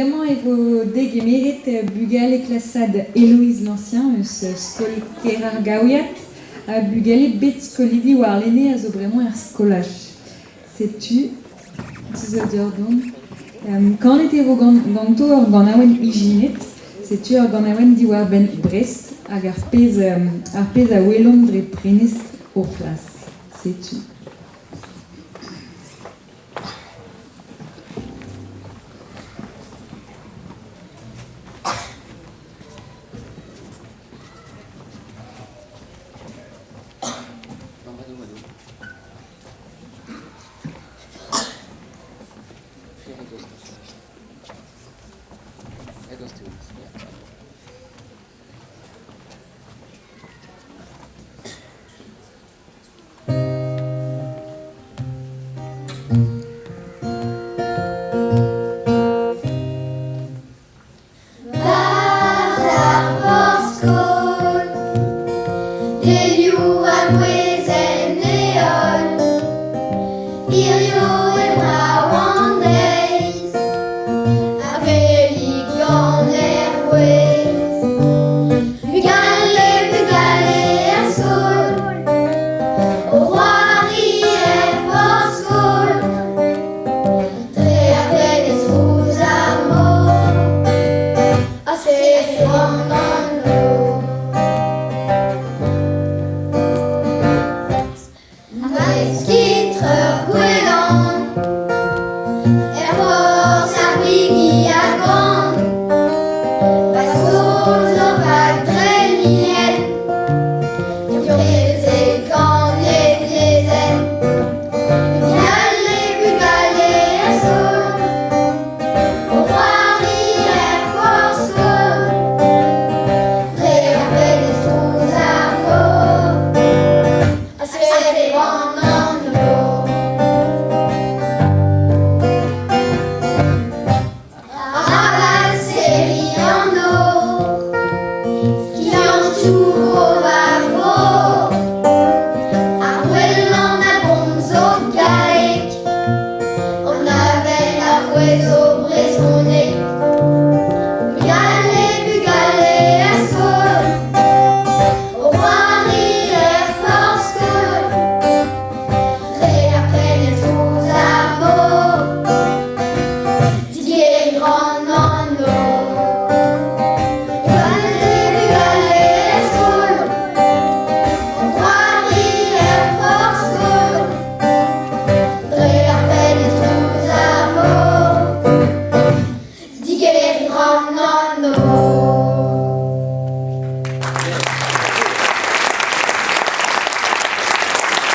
Bremañ e vo degemeret bugale klasad Héloïse Lancien eus skol Kêr-ar-Gaouiad ha bugale bet skolidi warlene a zo bremañ er skolaj. Setu, tu zo deoc'h dont. Kanet e vo ganto ur ganaouenn ijinet. Setu ur ganaouenn diwar-benn Brest hag ar pezh, ar pezh a welomp dre prenestr o c'hlas. Setu.